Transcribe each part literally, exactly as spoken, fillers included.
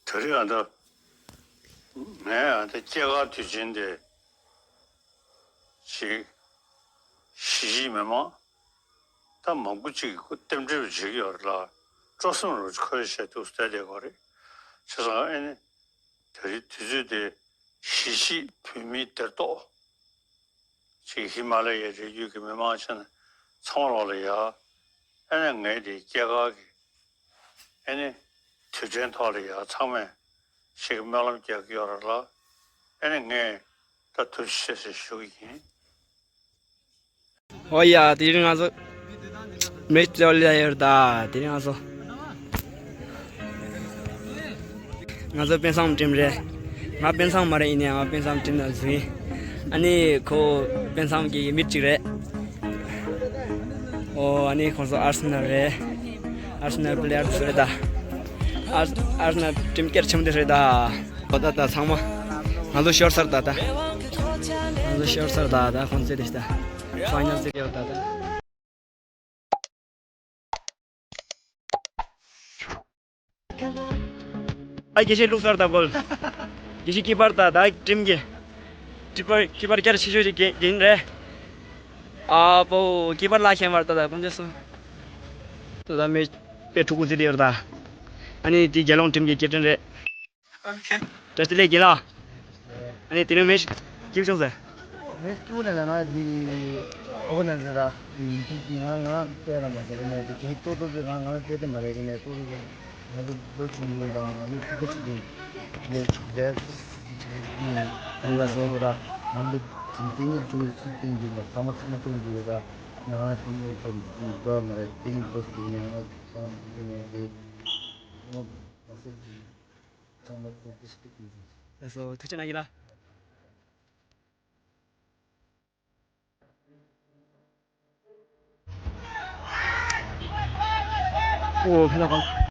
དེ་རིང་ཨ་ད་ངས་ཨ་ད་སྐྱེས་སྐར་དུས་ཆེན་དེ་ཅིག་གཞིས་བྱེས་མི་མང་ད་མང་པོ་ཅིག་རྟེན་འབྲེལ་བྱེད་ཀྱི་ཡོད་རེད་ལ། སྤྲོ་སེམས་རུ་འཁོལ་བྱས་འདུག་བསྡད་བསྡད་ཡོད་རེད། བྱས་ཙང་ཨ་ནི་དེ་རིང་དུས་ཚོད་དེ་གཞིས་བྱེས་བོད་མིའི་བདེ་ཏོག་ཅིག་ཧི་མ་ལ་ཡའི་རི་རྒྱུད་ཀྱི་མི་མང་ཆེན་ཚང་མ་ལོག་ལ་ཡ། ཨ་ནི་ངའི་དེ་སྐྱེས་སྐར་གྱི་ཨ་ནི་དུས་དྲན་ཐོག་ལ་ཡ་ཚང་མས་ཞིག་སྨོན་ལམ་རྒྱག་གི་ཡོད་རེད་ལ། ཨ་ནི་ངས་ད་ཐུགས་རྗེ་ཆེ་ཟེར་ཞུ་གི་ཡིན། ཨོ་ཡ། དེ་རིང་ང་ཚོ་མེ་ཅོ་ལ་ཡོད་ད། དེ་རིང་ང་ཚོ་ང་ཚོ་དཔོན་ཚང་ཊིམ་རེད། ང་དཔོན་ཚང་མ་རེད། ཡིན་ནའི་ང་དཔོན་ཚང་ཊིམ་ནང་འཛུལ་ཡིན། ཨ་ནི་ཁོ་དཔོན་ཚང་གི་མི་གཅིག་རེད། ཨོ་ཨ་ནི་ཁོང་ཚོ་ཨར་སི་ནལ་རེད། ཨར་སི་ནལ་པི་ལེ་ཡར་ཚོ་རེད་ད། ཨར་ཨར་སི་ནལ་ཊིམ་སྐད་ཆེན་པོ་དེ་རེད་ད། ཨོ་ད་ད་ཚང་མ་ང་ཚོ་ཤོར་ཚར་ད་ད། ང་ཚོ་ཤོར་ཚར་ད་ད། ཁོང་ཚོ་དེ་ད་ཕ་ཉལ་ཚེ་ཡོད་ད་ད། ཨ་དགེ་བཤེས་བླུགས་ཚར་ད་གོ། དགེ་བཤེས་ཀི་པར་ད་ད་ཊིམ་གྱི་ཀི་པར་ཀི་པར་བསྐྱར་ཆེ་ཤོས་ཅིག་གིན་རེད། ཨ་པོ་ཀི་པར་ལ་ཁྱད་པར་ད་ད་ཀུན་ཚེ་སོ། ད་ད་མེ་དཔེ་ཕྲུ་གུ་ཚེ་དེ་ཡོད་ད། ཨ་ནི་དེ་རྒྱལ་ཡོངས་ཊིམ་གྱི་ཀེབ་ཊན་རེད། བཀྲ་ཤིས་བདེ་ལེགས་རྒན་ལགས། ཨ་ནི་དེ་རིང་མེ་སྐྱིད་བྱུང་ཟེར། མེ་སྐྱིད་ནས་ལ་ང་དེ་ཨོ་ན་ཟེར་ར། ང་ང་དཔེ་ན་མ་ཟེར་ནས་དེ་གིན་ཏོ་ཏོ་ཟེར། ང་ང་དཔེ་དེ་མ་རེད། ཡིན་ནས་ཏོ་ཏོ་ཟེར། ང་ཚོ་ལོ་ཆུང་ཆུང་དང་ང་ཚོ་ཁྱི་ཁ་ཆུ་ཆུང་ལས་ལས་ང་ཚོ་ར་ང་ཚོ་དེ་ནས་ཆུང་ཆུང་ཆུང་ཆུང་ལ་ཚང་མ་ཚང་མ་ཆུང་ཆུང་ལ་ང་ང་ཆུང་ཆུང་ཆུང་ཆུང་མ་རེད། དེ་ནས་ཏོ་ཏོ་ཡིན་ནས་ང་ཚོ་ཚང་མ་ཆུང་ཆུང་ལས། ལགས་སོ། ཐུགས་རྗེ་གནང་ཡིན་ལ། ཨོ་ཕེ་ལ་གང་།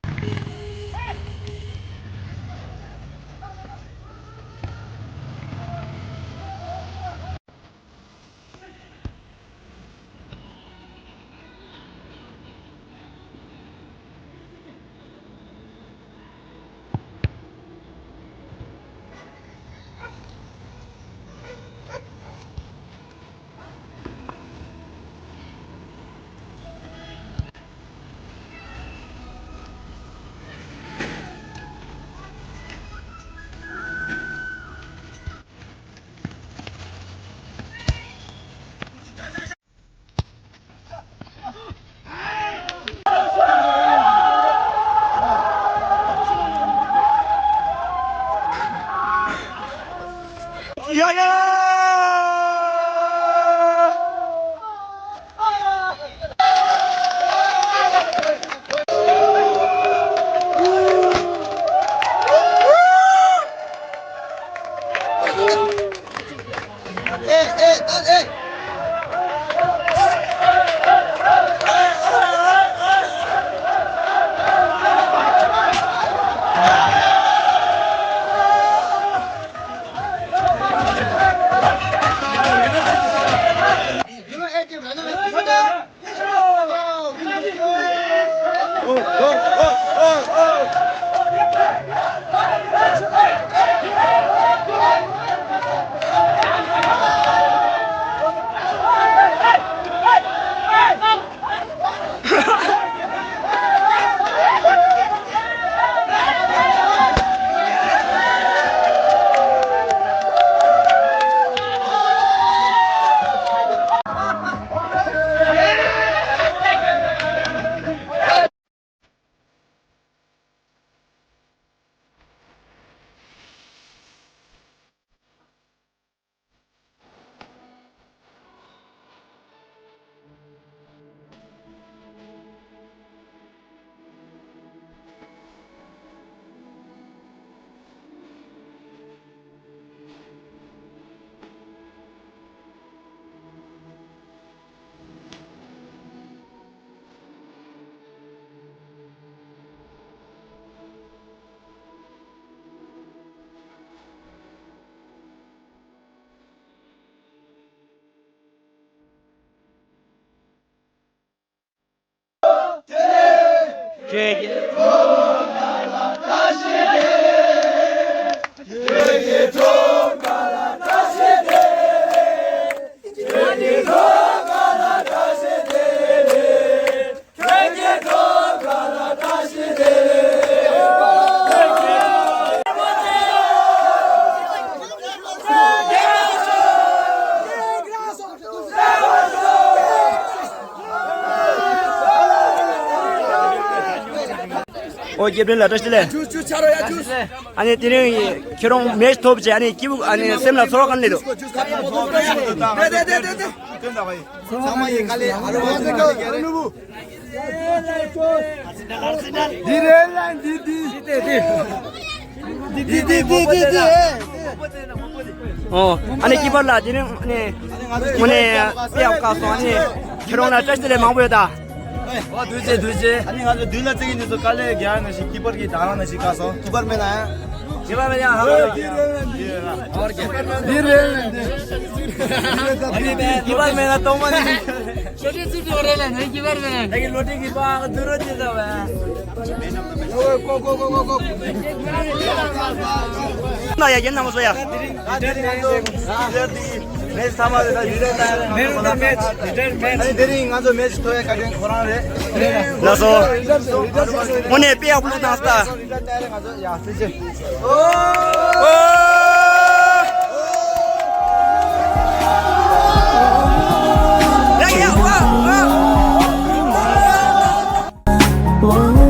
ཁྱེད་ཀྱི། ཨོ་སྐྱབས་མགོན་ལགས་བཀྲ་ཤིས་བདེ་ལེགས། ཨ་ནི་དེ་རིང་ཁྱེད་རང་མེ་ཐོབ་བྱས་ཨ་ནི་སྐྱིད་པོ་ཨ་ནི་སེམས་ལ་ཚོར་བ་ག་འདྲ་སླེབས་འདུག་འདི་རེད་ལ་འདི་འདི། འདི་འདི་འདི་འདི་འདི། ཨོ། ཨ་ནི་སྐྱིད་པ་ལགས་དེ་རིང་ཨ་ནི་དངོས་གནས་དཔེ་ཡག་པོ་བཀག་སོང་། ཨ་ནི་ཁྱེད་རང་ལ་བཀྲ་ཤིས་བདེ་ལེགས་མང་པོ་ཡོད་ད། ཨོ་དུས་ཆེ་དུས་ཆེ། ཨ་ནི་ང་ཚོ་མདུན་ལ་བརྩི་གི་འདུག་སོ་དཀའ་ལས་རྒྱག་ནང་བཞིན་སྐྱིད་པར་གྱི་དང་རང་ནང་བཞིན་བཀག་སོང་། སྐྱིད་པར་མེད་ན་ཡང་། སྐྱིད་པར་མེད་ཡང་ཧ་གོ། འདི་རེད། ཨ་ནི་སྐྱིད་པར་མེད་ན་གཏོང་མ་ནི། ཤོ་ཏི་ཚུར་དུ་རེད་ལ་ནི་སྐྱིད་པར་མེད་ན། ད་གི་ལོ་ཏི་གི་པ་དུ་རོ་ཅི་ཟ་བ། ན་ཡ་རྒན་རྣམ་པ་ཚོ་ཡ། ཨ་དེ་རིང་ང་ཚོ་ཨ་དེ་རིང་ང་ཚོ་ཨ་དེ་རིང་ངས་ཚང་མ་ལ་ད་ཡུལ་ལས་ལྟ་ཡ་རེད། ང་ཚོ་ལ་སོ། ཨ་ནི་དེ་རིང་ང་ཚོ་མེ་ཆི་ཐོ་ཡ་བཀའ་དྲིན་ཁོ་རང་རེད། ལ་སོ། དངོས་གནས་དཔེ་ཡག་པོ་བླུགས་བཏང་སྟ། ང་ཚོ་ཡ་སྲིད་ཅི། ཨོ། ཡ་ཡ་ཨོ།